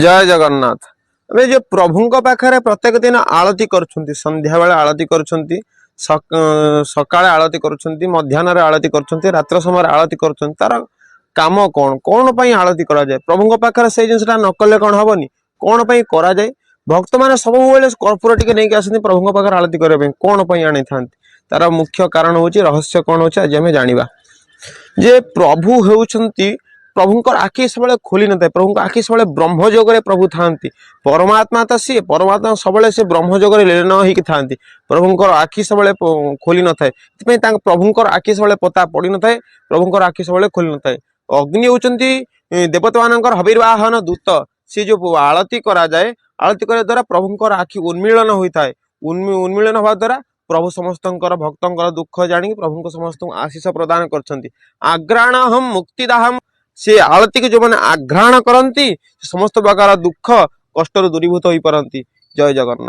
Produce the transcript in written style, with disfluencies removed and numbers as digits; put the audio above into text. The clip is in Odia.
ଜୟ ଜଗନ୍ନାଥ। ଆମେ ଯୋଉ ପ୍ରଭୁଙ୍କ ପାଖରେ ପ୍ରତ୍ୟେକ ଦିନ ଆଳତି କରୁଛନ୍ତି, ସନ୍ଧ୍ୟାବେଳେ ଆଳତି କରୁଛନ୍ତି, ସକାଳେ ଆଳତି କରୁଛନ୍ତି, ମଧ୍ୟାହ୍ନରେ ଆଳତି କରୁଛନ୍ତି, ରାତ୍ର ସମୟରେ ଆଳତି କରୁଛନ୍ତି, ତାର କାମ କଣ? କଣ ପାଇଁ ଆଳତି କରାଯାଏ ପ୍ରଭୁଙ୍କ ପାଖରେ? ସେଇ ଜିନିଷଟା ନ କଲେ କଣ ହବନି? କଣ ପାଇଁ କରାଯାଏ? ଭକ୍ତମାନେ ସବୁବେଳେ କର୍ପୂର ଟିକେ ନେଇକି ଆସନ୍ତି ପ୍ରଭୁଙ୍କ ପାଖରେ ଆଳତି କରିବା ପାଇଁ। କଣ ପାଇଁ ଆଣିଥାନ୍ତି? ତାର ମୁଖ୍ୟ କାରଣ ହଉଛି, ରହସ୍ୟ କଣ ହଉଛି, ଆଜି ଆମେ ଜାଣିବା ଯେ ପ୍ରଭୁ ହେଉଛନ୍ତି, ପ୍ରଭୁଙ୍କର ଆଖି ସବୁବେଳେ ଖୋଲି ନଥାଏ। ପ୍ରଭୁଙ୍କ ଆଖି ସବୁବେଳେ ବ୍ରହ୍ମ ଯୋଗରେ ପ୍ରଭୁ ଥାନ୍ତି। ପରମାତ୍ମା ତ ସିଏ ପରମାତ୍ମା, ସବୁବେଳେ ସେ ବ୍ରହ୍ମ ଯୋଗରେ ଲୀନ ହେଇକି ଥାନ୍ତି। ପ୍ରଭୁଙ୍କର ଆଖି ସବୁବେଳେ ଖୋଲି ନଥାଏ। ସେଥିପାଇଁ ତାଙ୍କ ପ୍ରଭୁଙ୍କର ଆଖି ସବୁବେଳେ ପତା ପଡିନଥାଏ। ପ୍ରଭୁଙ୍କର ଆଖି ସବୁବେଳେ ଖୋଲି ନଥାଏ। ଅଗ୍ନି ହେଉଛନ୍ତି ଦେବତାମାନଙ୍କର ହବିର୍ବାହନ ଦୂତ। ସେ ଯୋଉ ଆଳତି କରାଯାଏ, ଆଳତି କରିବା ଦ୍ୱାରା ପ୍ରଭୁଙ୍କର ଆଖି ଉନ୍ମୀଳନ ହୋଇଥାଏ। ଉନ୍ମୀଳନ ହେବା ଦ୍ୱାରା ପ୍ରଭୁ ସମସ୍ତଙ୍କର ଭକ୍ତଙ୍କର ଦୁଃଖ ଜାଣିକି ପ୍ରଭୁଙ୍କ ସମସ୍ତଙ୍କୁ ଆଶିଷ ପ୍ରଦାନ କରିଛନ୍ତି। ଆଘ୍ରାଣହଂ ମୁକ୍ତିଦାହଂ। ସେ ଆଳତିକୁ ଯୋଉମାନେ ଆଘ୍ରାଣ କରନ୍ତି, ସମସ୍ତ ପ୍ରକାର ଦୁଃଖ କଷ୍ଟରୁ ଦୂରୀଭୂତ ହୋଇପାରନ୍ତି। ଜୟ ଜଗନ୍ନାଥ।